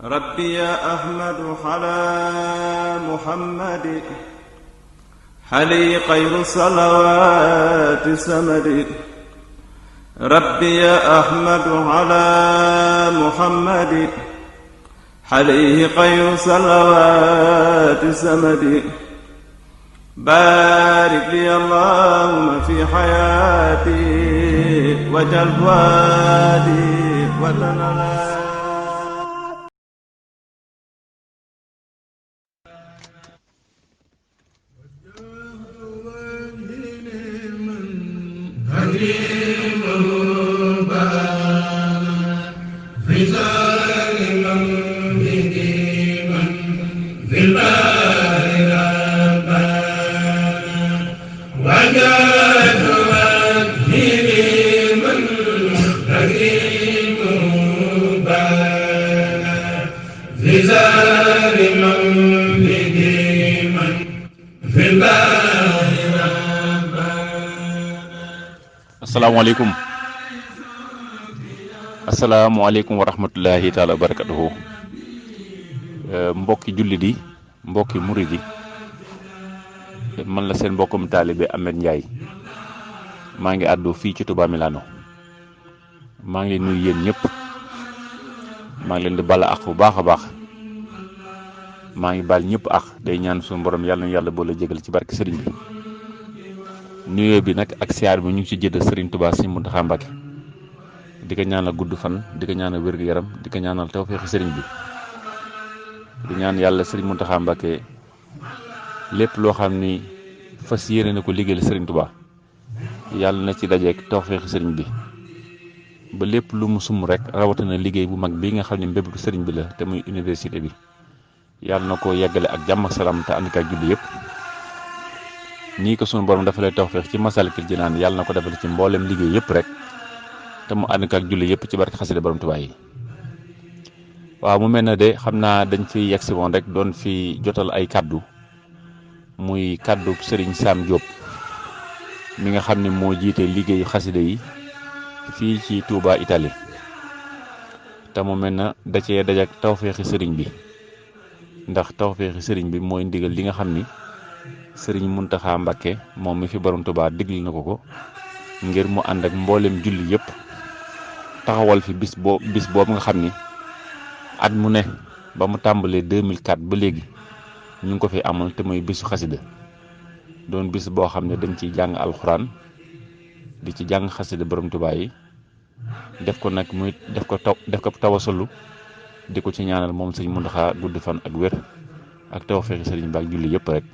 ربي يا أحمد على محمد حلي خير الصلوات سمد. ربي يا أحمد على محمد عليه خير صلوات سمد. بارك لي اللهم في حياتي وجل وادي وتنالي. asalaamaaleykum wa rahmatullahi taala wa barakatuhu. mbokki jullit yi mbokki murid yi man la seen mbokkum taalibe Ahmed Ndiaye maa ngi àddu fii ci Touba Milano. maa ngi leen nuyu yéen ñëpp, maa ngi leen di bala ak bu baax a baax. maa ngi bal ñëpp ak day ñaan suñu borom yàlla na yàlla boole jégal ci barke sëriñ bi. nuyoo bi nag ak siyaar bi ñu ngi ci jëdd sëriñ Touba Sëriñ Muntaxa Mbàkke di ko ñaanal gudd fan, di ko ñaanal wér gu yaram, di ko ñaanal tawfeexi sëriñ bi. di ñaan yàlla sëriñ Muntaxa Mbàkke lépp loo xam ni fas yéene na ko liggéeyal sëriñ Touba yàlla na ci dajeek tawfeexi sëriñ bi ba lépp lu mu sum rek rawatina liggéey bu mag bi nga xam ne mbébétu sëriñ bi la te muy université bi yàlla na ko yeggale ak jàmm ak salaam te ànd ak julli yëpp. nii ko sunu borom dafa lay tawfeex ci Masaalikul Jinaan yàlla na ko defal ci mboolem liggéey yëpp rek te mu ànd ak julli yëpp ci barke xasida borom Tuubaa yi. waaw mu mel na de xam naa dañ fi yegsi woon rek doon fi jotal ay kaddu muy kaddu Serigne Sam Diop mi nga xam ne moo jiite liggéeyu xasida yi fii ci Touba Italie te mu mel na da cee dajak tawfeexi sëriñ bi ndax tawfeexi sëriñ bi mooy ndigal li nga xam ni sëriñ Muntaxa Mbàkke moom mi fi borom Touba digle na ko ngir mu ànd ak mboolem julli yëpp taxawal fi bis boobu nga xam ni at mu ne ba mu tàmbalee 2004 ba léegi ñu ngi ko fi amal te muy bisu xasida doon bis boo xam ne dañ ciy jàng alxuraan di ci jàng xasida borom Touba yi def ko nag muy def ko tawasalu di ko ci ñaanal moom sëñ Muntaxa gudd fan ak wér ak tawfeexi sëriñ bi ak julli yëpp rek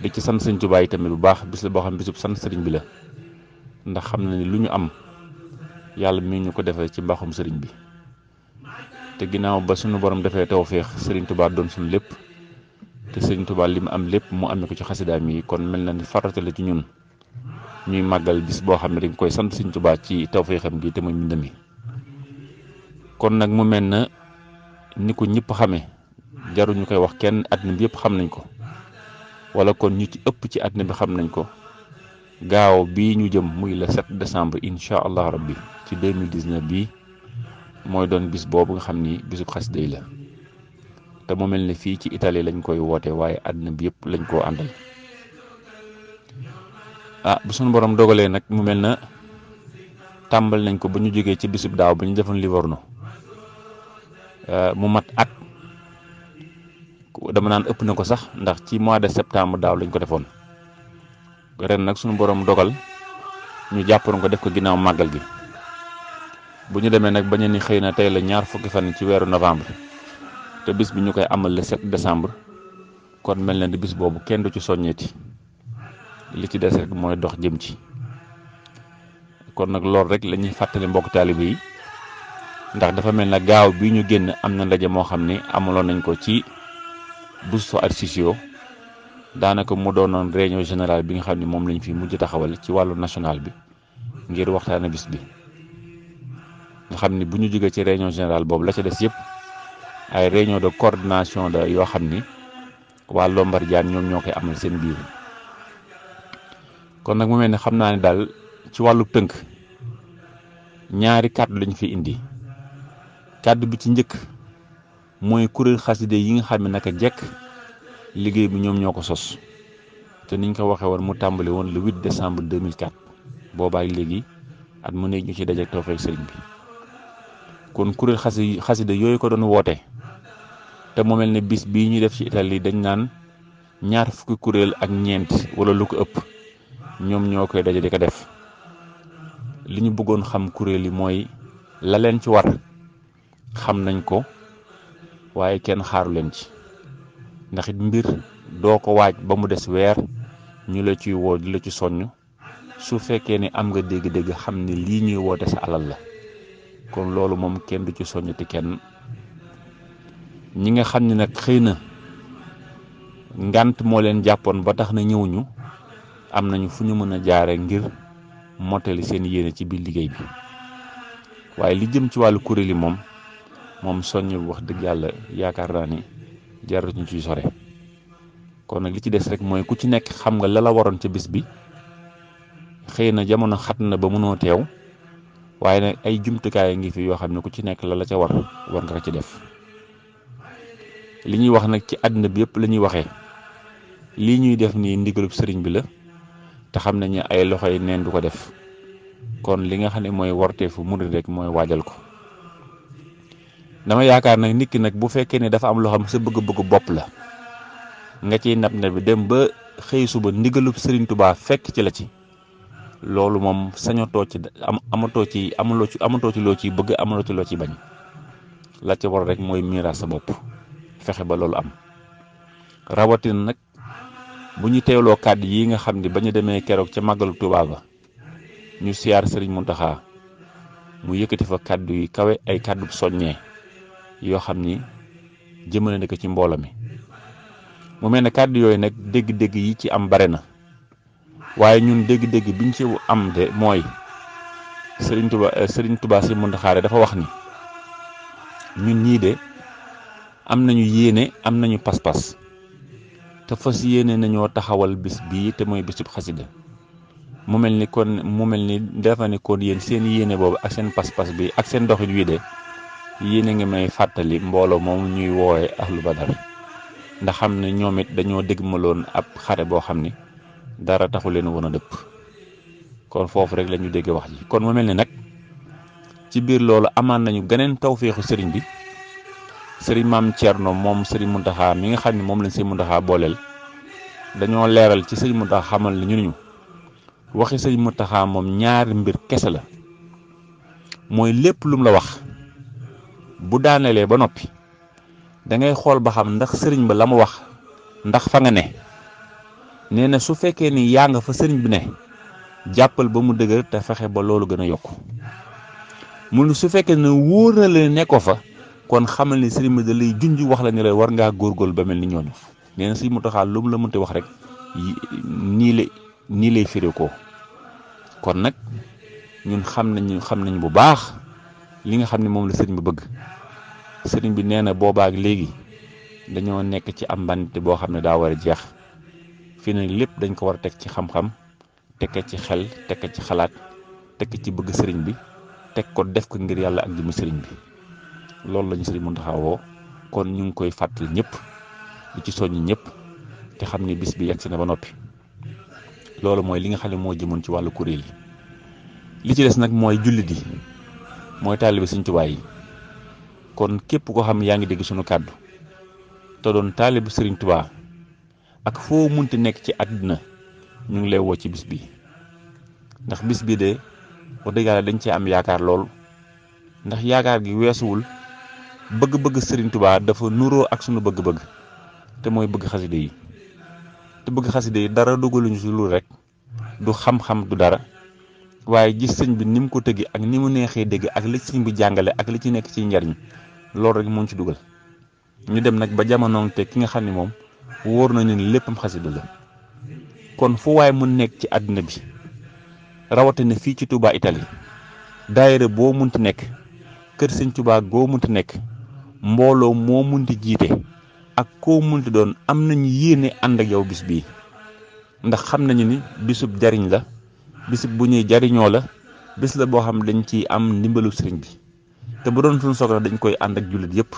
di ci sant sëñ Touba yi tamit bu baax bis la boo xam bisub sant sëriñ bi la ndax xam na ni lu ñu am yàlla mi ñu ko defee ci mbaaxum sëriñ bi te ginnaaw ba suñu borom defee tawfeex sëriñ Touba doon suñu lépp te sëriñ Touba li mu am lépp mu amee ko ci xasidaam yi kon mel na ni farata la ci ñun ñuy màggal bis boo xam ne dañ koy sant sëriñ Touba ci tawfeexam gi te muy mbind mi. kon nag mu mel na ni ko ñëpp xamee jaruñu koy wax kenn àddina bi yëpp xam nañ ko wala kon ñu ci ëpp ci àddina bi xam nañ ko gaaw bii ñu jëm muy le 7 décembre incha allah rabbi ci 2019 bii mooy doon bis boobu nga xam ni bisub xasida yi la te mu mel ne fii ci Italie lañ koy woote waaye àddina bi yëpp lañ koo àndal. bu suñu borom dogalee nag mu mel na tàmbal nañ ko ba ñu jógee ci bisub daaw ba ñu defoon Livorno mu mat at dama naan ëpp na ko sax ndax ci mois de septembre daaw lañ ko defoon ren nag suñu borom dogal ñu jàppoon ko def ko ginnaaw màggal gi bu ñu demee nag bañ ni xëy na tey la ñaar fukki fan ci weeru novembre te bis bi ñu koy amal le 7 décembre kon mel na ni bis boobu kenn du ci soññeeti li ci des rek mooy dox jëm ci. kon nag loolu rek la ñuy fàttali mbokk taalibe yi ndax dafa mel na gaaw bi ñu génn am na ndaje moo xam ne amaloon nañ ko ci Busto Arsizio daanaka mu doonoon réunion générale bi nga xam ne moom lañ fi mujj taxawal ci wàllu national bi ngir waxtaane bis bi nga xam ni bu ñu jógee ci réunion générale boobu la ca des yëpp ay réunion de coordination da yoo xam ni waa Lombardiyaan ñoom ñoo koy amal seen biir. kon nag mu mel ne xam naa ne daal ci wàllu tënk ñaari kàddu lañ fi indi kàddu bi ci njëkk mooy kuréel xaside yi nga xam ne naka jekk liggéey bi ñoom ñoo ko sos te niñ ko waxee woon mu tàmbali woon le 8 décembre 2004 boobaak léegi at mu nekk ñu ci daje tawfeex sëriñ bi kon kuréel xaside yooyu ko doon woote te mu mel ne bis bii ñu def ci Italie dañ naan ñaar fukki kuréel ak ñeent wala lu ko ëpp ñoom ñoo koy daje di ko def li ñu bëggoon xam kuréel yi mooy la leen ci war xam nañ ko waaye kenn xaaru leen ci ndax it mbir doo ko waaj ba mu des weer ñu la ciy woo di la ci soññ su fekkee ni am nga dégg-dégg xam ne lii ñuy woote sa alal la kon loolu moom kenn du ci soññati kenn ñi nga xam ne nag xëy na ngant moo leen jàppoon ba tax na ñëwuñu am nañu fu ñu mën a jaare ngir mottali seen yéene ci biir liggéey bi waaye li jëm ci wàllu kuréel yi moom soññ wax dëgg yàlla yaakaar naa ni jaratuñu ciy sore kon nag li ci des rek mooy ku ci nekk xam nga la la waroon ca bis bi xëy na jamono xat na ba mënoo teew waaye nag ay jumtukaay ngi fi yoo xam ne ku ci nekk la la ca war nga ko ci def li ñuy wax nag ci àddina bi yëpp la ñuy waxee lii ñuy def nii ndigalub sëriñ bi la te xam nañu ay loxoy neen du ko def kon li nga xam ne mooy warteefu murid rek mooy waajal ko dama yaakaar nag nit ki nag bu fekkee ne dafa am loo xam sa bëgg-bëgg bopp la nga ciy nab na bi dem ba xëy suba ndigalub sëriñ Tuubaa fekk ci la ci loolu moom sañatoo ci amatoo ci loo ciy bëgg amatoo ci loo ciy bañ la ca war rek mooy miiraas sa bopp fexe ba loolu am rawatina nag bu ñu teewloo kàddu yi nga xam ne ba ñu demee keroog ca màggalu Tuubaa ba ñu siyaar sëriñ Muntaxa mu yëkkati fa kàddu yi kawe ay kàddu soññee yoo xam ni jëmale na ko ci mbooloo mi mu mel ne kàddu yooyu nag dégg-dégg yi ci am bare na waaye ñun dégg-dégg biñ ci am de mooy sëriñ Tuubaa si Muntaxa dafa wax ni ñun ñii de am nañu yéene am nañu pas-pas te fas yéene nañoo taxawal bis bii te mooy bisub xasida mu mel ni dafa ne kon yéen seen yéene boobu ak seen pas-pas bi ak seen doxit wi de yéene nga may fàttali mbooloo moom ñuy woowee ahlu badar ndax xam ne ñoom it dañoo dégmaloon ab xare boo xam ni dara taxu leen woon a dëpp kon foofu rek la ñu dégg wax ji kon mu mel ni nag ci biir loolu amaan nañu geneen tawféexu sëriñ bi sëriñ maam Thierno moom sëriñ Muntaxa mi nga xam ne moom lañ sëriñ Muntaxa booleel dañoo leeral ci sëriñ Muntaxa xamal ni ñu waxi sëriñ Muntaxa moom ñaari mbir kese la mooy lépp lum la wax bu daanelee ba noppi da ngay xool ba xam ndax sëriñ ba la mu wax ndax fa nga ne nee na su fekkee ni yaa nga fa sëriñ bi ne jàppal ba mu dëgër te fexe ba loolu gën a yokku mu su fekkee ne wóor na la ne ko fa kon xamal ni sëriñ bi da lay junj wax la ne la war ngaa góorgóorlu ba mel ni ñooñu nee na sëriñ Muntaxa lu mu la mënti wax rek nii lay firi ko kon nag ñun xam nañ bu baax li nga xam ne moom la sëriñ bi bëgg sëriñ bi nee na boobaak léegi dañoo nekk ci am mbante boo xam ne daa war a jeex fii nag lépp dañ ko war a teg ci xam-xam teg ko ci xel teg ko ci xalaat teg ko ci bëgg sëriñ bi teg ko def ko ngir yàlla ak jëmmi sëriñ bi loolu lañu sëriñ Muntaxa woo kon ñu ngi koy fàttali ñëpp di ci soññi ñëpp te xam ni bis bi yegg si na ba noppi loolu mooy li nga xam ne moo jëmoon ci wàllu kuréel yi li ci des nag mooy jullit yi mooy taalibe Sëriñ Tuubaa yi kon képp koo xam yaa ngi dégg sunu kàddu te doon taalibe Sëriñ Tuubaa ak foo munti nekk ci àddina ñu ngi lay woo ci bis bi ndax bis bi de wax dëgg yàlla dañ cee am yaakaar lool ndax yaakaar gi weesuwul bëgg-bëgg Sëriñ Tuubaa dafa nuroo ak sunu bëgg-bëgg te mooy bëgg xaside yi te bëgg xaside yi dara dugaluñu ci lu rek du xam-xam du dara waaye gis sëñ bi ni mu ko tëggi ak ni mu neexee dégg ak li sëñ bi jàngale ak li ci nekk ci njariñ loolu rek moo ci dugal ñu dem nag ba jamonoom te ki nga xam ne moom wóor nañu ni léppam xasida la kon fu waay mu nekk ci àddina bi rawatina fii ci Touba Italie daayira boo munti nekk kër sëñ Touba goo munti nekk mbooloo moo munti jiite ak koo munti doon am nañu yéene ànd ak yow bis bii ndax xam nañu ni bisub jariñ la bisub bu ñuy jariñoo la bis la boo xam dañ ciy am ndimbalu sëriñ bi te bu doon suñu soxla dañ koy ànd ak jullit yëpp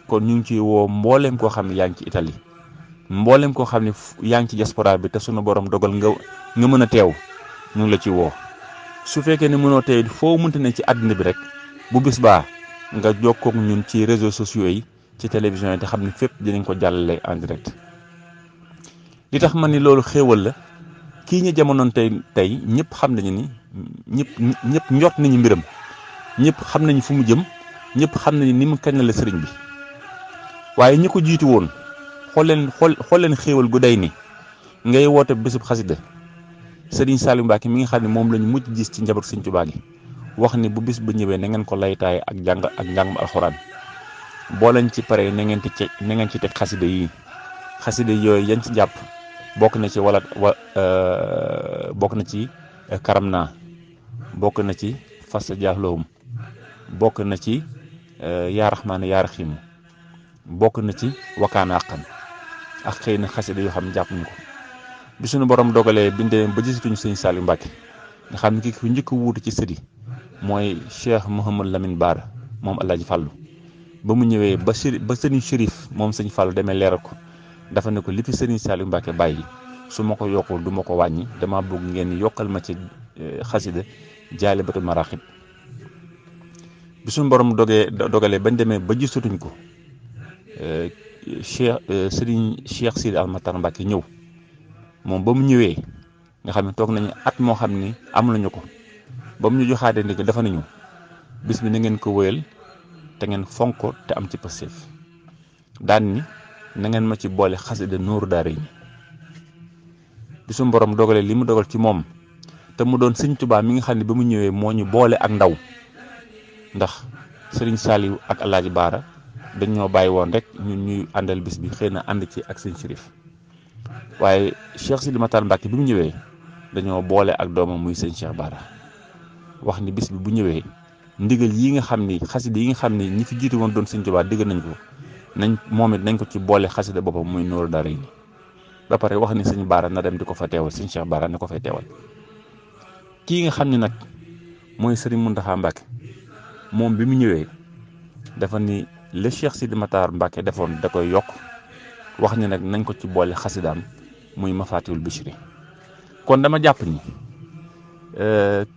kon ñu ngi ci woo mbooleem koo xam ne yaa ngi ci Italie mbooleem koo xam ne yaa ngi ci diaspora bi te sunu borom dogal nga mën a teew ñu ngi la ci woo. su fekkee ne mënoo tey foo mënta ne ci àddina bi rek bu bis baa nga jokkoo ak ñun ci réseaux sociaux yi ci télévision yi te xam ne fépp dinañ ko jàllale en direct. li tax ma ni loolu xéewal la kii ñu jamonoon tey ñëpp xam nañu ni ñëpp njort nañu mbiram ñëpp xam nañu fu mu jëm ñëpp xam nañu ni mu kañ la sëriñ bi waaye ñi ko jiitu woon xool leen xéewal gu day ni ngay woote bésub xasida sëriñ Saliou Mbacke mi nga xam ne moom lañu mujj gis ci njaboot sëriñ Tuubaa gi wax ni bu bis ba ñëwee na ngeen ko laytaay ak njàngum alxuraan boo leen ci paree na ngeen ci teg xasida yi xasida yooyu yañ ci jàpp bokk na ci bokk na ci karam naa bokk na ci fasta jaaxlowum bokk na ci yaa raxmaane yaa raxiimu bokk na ci wakaana àqan ak xëy na xasida yoo xam ne jàpp ñu ko bi suñu borom dogalee biñ demee ba gisatuñu sëñ Saliou Mbacke nga xam ne ki ko njëkk wuutu ci sëdi mooy Cheikh Mouhamad Lamine Bara moom Alaaji Fàllu ba mu ñëwee ba sëriñ Chérif moom sëñ Fàllu demee leeral ko dafa ne ko li fi sëriñ Saliou Mbacke bàyyi su ma ko yokkul du ma ko wàññi dama bëgg ngeen yokkal ma ci xasida Jaalibatul Maraaxib bi suñu borom dogalee bañ demee ba gisatuñ ko sëriñ Cheikh Sidi Almatar Mbacke ñëw moom ba mu ñëwee nga xam ne toog nañu at moo xam ni am nañu ko ba mu ñu joxaatee ndig dafa nañu bis bi na ngeen ko wéyal te ngeen fonk ko te am ci pastéef daan ni na ngeen ma ci boole xasida Nooru Daarayni bi suñu borom dogalee li mu dogal ci moom te mu doon sëñ Tuubaa mi nga xam ne ba mu ñëwee moo ñu boole ak ndaw ndax sëriñ Saliou ak Alaaji Baara dañ ñoo bàyyi woon rek ñun ñuy àndal bis bi xëy na ànd ci ak sëñ Chérif waaye Cheikh Sidi Matar Mbacke bi mu ñëwee dañoo boole ak doomam muy sëñ Cheikh Baara wax ni bis bi bu ñëwee ndigal yi nga xam ni xasida yi nga xam ni ñi fi jiitu woon doon sëñ Tuubaa digg nañ ko moom it nañ ko ci boole xasida boppam muy Nooru Daarayni ba pare wax ni sëñ Baara na dem di ko fa teewal sëñ Cheikh Baara ne ko fay teewal kii nga xam ni nag mooy sëriñ Mountakha Mbacke moom bi mu ñëwee dafa ni le Cheikh Sidi Matar Mbacke defoon da koy yokk wax ni nag nañ ko ci boole xasidaam muy Mafatihul Bichri kon dama jàpp ni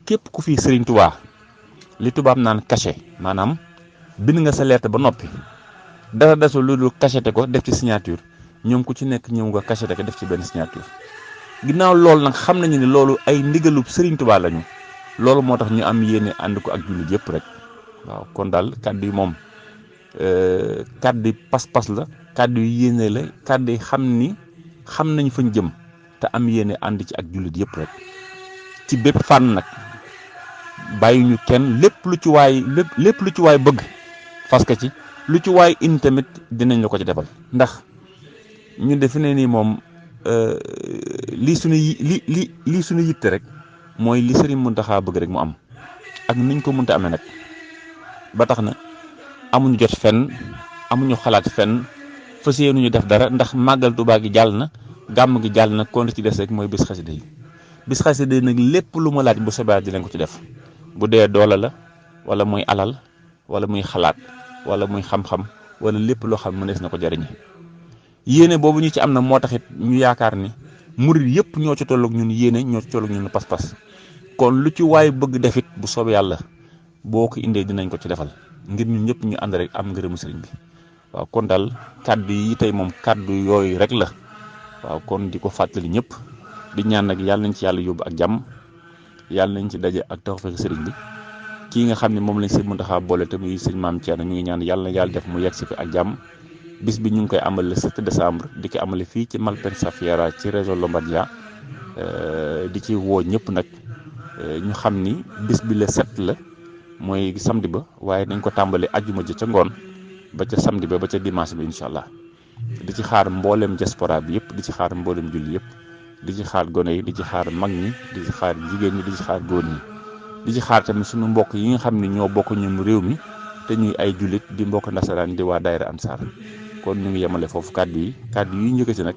képp ku fi sëriñ Tuubaa li tubaab naan cachet maanaam bind nga sa lettre ba noppi dara desul lu dul cacheté ko def ci signature ñoom ku ci nekk ñëw nga cacheté ko def ci benn signature ginnaaw loolu nag xam nañu ne loolu ay ndigalu sëriñ Tuubaa lañu loolu moo tax ñu am yéene ànd ko ak jullit yëpp rek waaw kon daal kàddu yi moom kàddu pas-pas la kàddu yi yéene la kàddu yi xam nañ fañ jëm te am yéene ànd ci ak jullit yëpp rek ci bépp fànn nag bàyyi ñu kenn lépp lu ci waay bëgg fas ka ci lu ci waay indi tamit dinañ la ko ci defal ndax ñu defe ne nii moom lii suñu yitte rek mooy li Sëriñ Muntaxa bëgg rek mu am ak niñ ko mënta amee nag ba tax na amuñu jot fenn amuñu xalaat fenn fas yéenuñu def dara ndax màggal Tuubaa gi jàll na gàmm gi jàll na kon ci des rek mooy bis xasida yi bis xasida yi nag lépp lu ma laaj bu soobee di leen ko ci def bu dee doole la wala muy alal wala muy xalaat wala muy xam-xam wala lépp loo xam mënees na ko jariñe yéene boobu ñu ci am na moo taxit ñu yaakaar ni murid yëpp ñoo ci tolloog ñun yéene ñoo ci tolloog ñun pas-pas kon lu ci waay bëgg defit bu soobee yàlla boo ko indee dinañ ko ci defal ngir ñun ñëpp ñu ànd rek am ngërëmu sëriñ bi waaw kon daal kàddu yi tey moom kàddu yooyu rek la waaw kon di ko fàttali ñëpp di ñaan nag yàlla nañ ci yàlla yóbbu ak jàmm yàlla nañ ci daje ak tawfeex sëriñ bi kii nga xam ne moom lañ sëñ Muntaxa boole te muy sëñ Maam Thierno ñu ngi ñaan yàlla na yàlla def mu yegg si fi ak jàmm bis bi ñu ngi koy amal le 7 décembre di ko amale fii ci Malpensa Fiera ci région Lombardia di ci woo ñëpp nag ñu xam ni bis bi le 7 la mooy samedi ba waaye nañ ko tàmbali ajjuma ji ca ngoon ba ca samedi ba ca dimanche bi incha allah di ci xaar mboolem diaspora bi yëpp di ci xaar mboolem julli yëpp di ci xaar gone yi di ci xaar mag ñi di ci xaar jigéen ñi di ci xaar góor ñi di ci xaar tamit suñu mbokk yi nga xam ne ñoo bokk ñun réew mi te ñuy ay jullit di mbokk nasaraan di waa daayira Ansaar kon ñu ngi yemale foofu kàddu yi yëkkati nag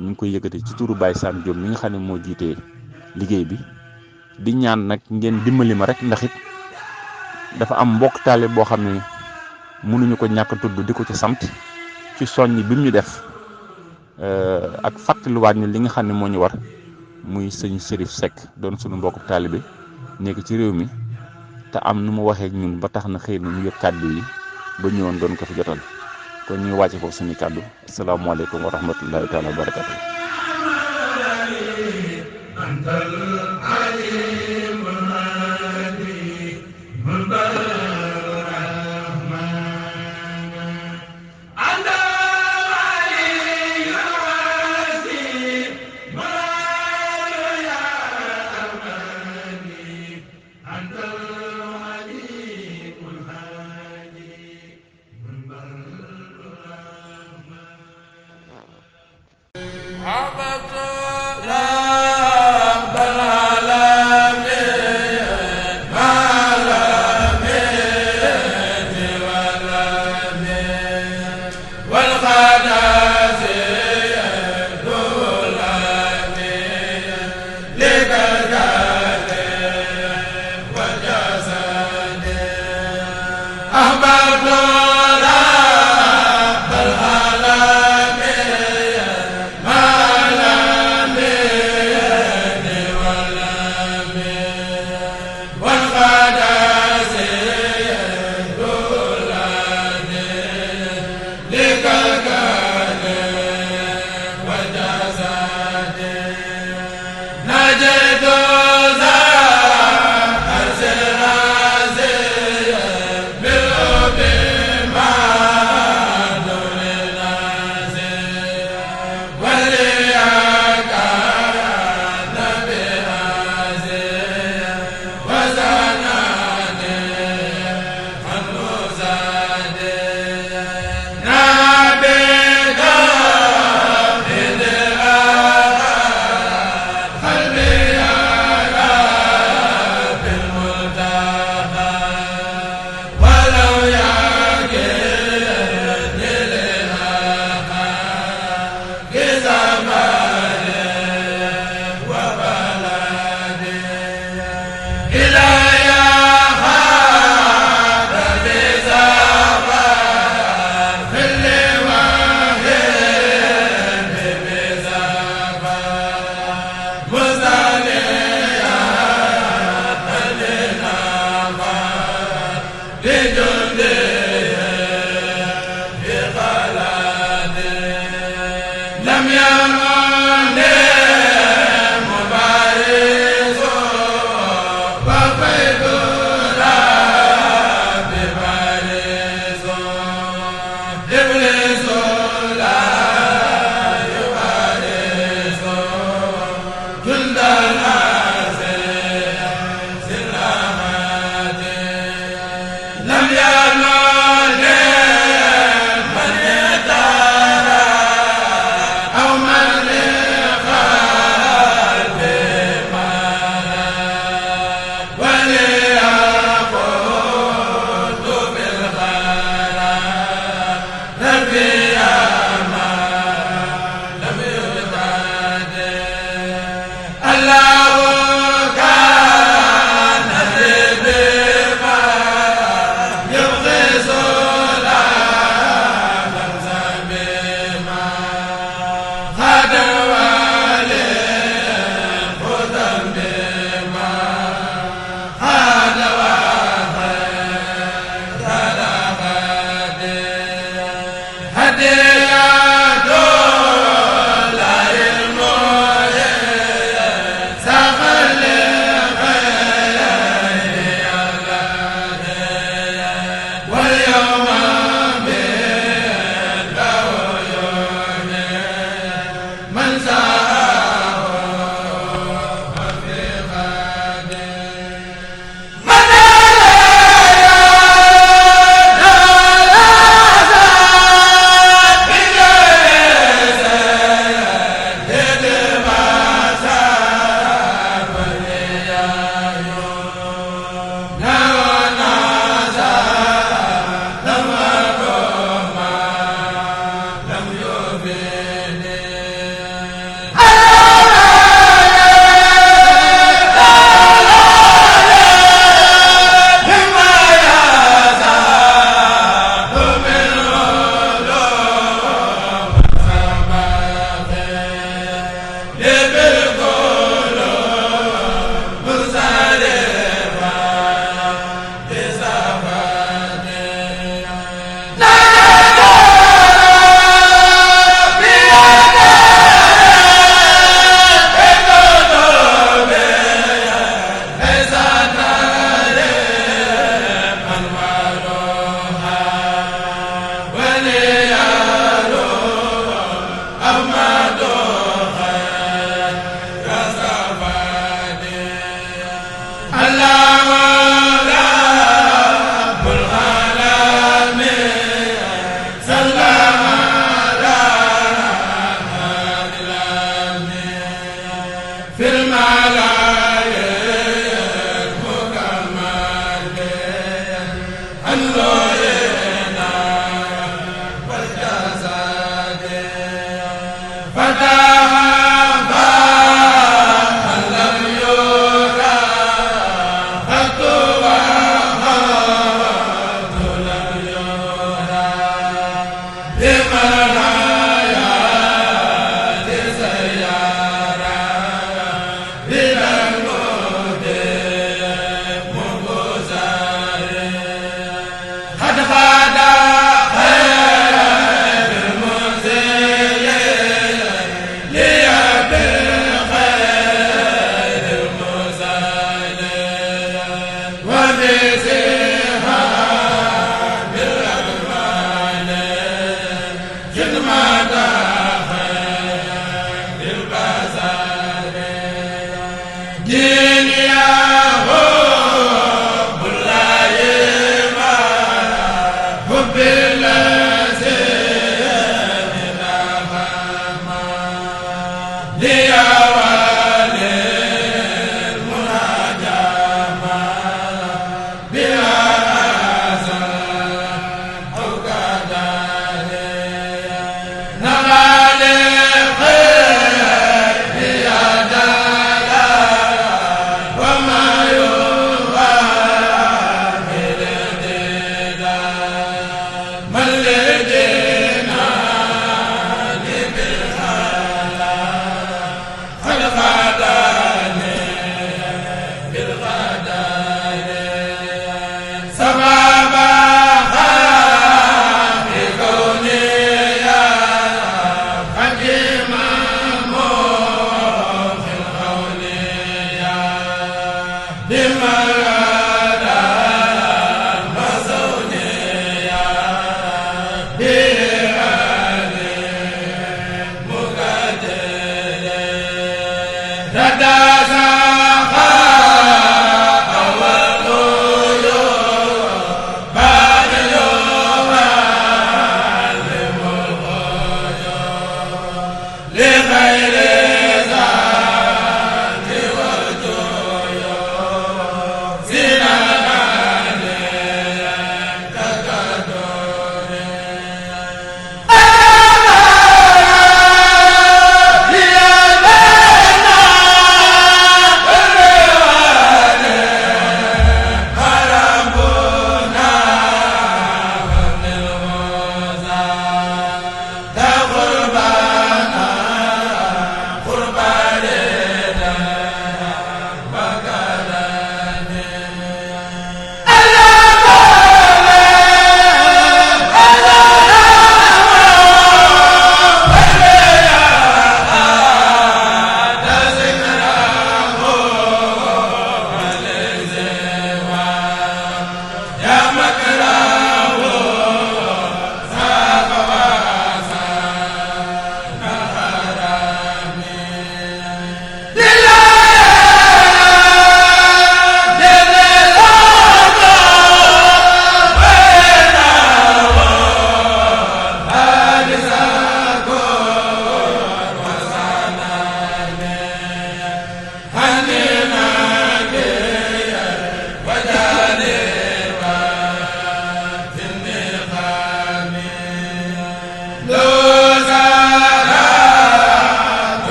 ñu ngi koy yëkkati ci turu Baye Sam Diop mi nga xam ne moo jiitee liggéey bi di ñaan nag ngeen dimbali ma rek ndax it dafa am mbokk taale boo xam ne mënuñu ko ñàkk tudd di ko ci sant ci soññ bi mu ñu def ak fàttaliwaat ñu li nga xam ne moo ñu war muy sëñ Chérif Seck doon sunu mbokku taalibe nekk ci réew mi te am nu mu waxee ak ñun ba tax na xëy na ñu yëg kàddu yi ba ñëwoon doon ko fi jotal kon ñu wàcce foofu suñu kàddu asalaamaaleykum wa rahmatullahi taala wa barakatu.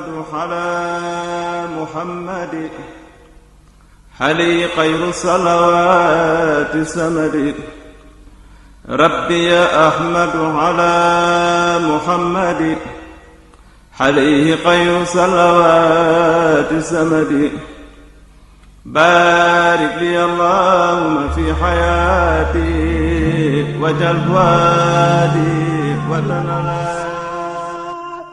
أحمد على محمد حلي خير صلوات سمد ربي أحمد على محمد عليه خير صلوات سمد بارك لي اللهم في حياتي وجل وادي وتنالى